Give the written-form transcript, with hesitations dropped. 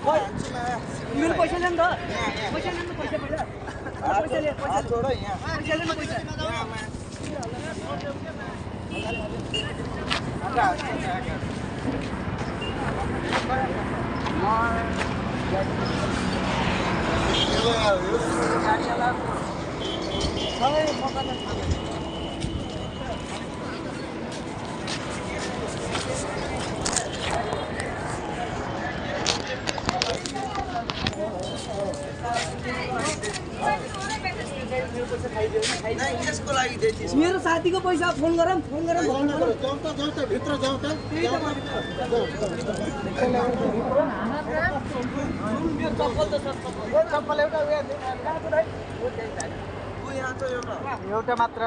मेरो पैसा ल्याउँ त पैसा ल्याउनु पैसा पहिला पैसा ले पैसा छोडो यहाँ पैसा ल्याउनु पैसा मेरो साथीको पैसा फोन गरौँ भित्र जाऊ त चप्पल एउटा मात्र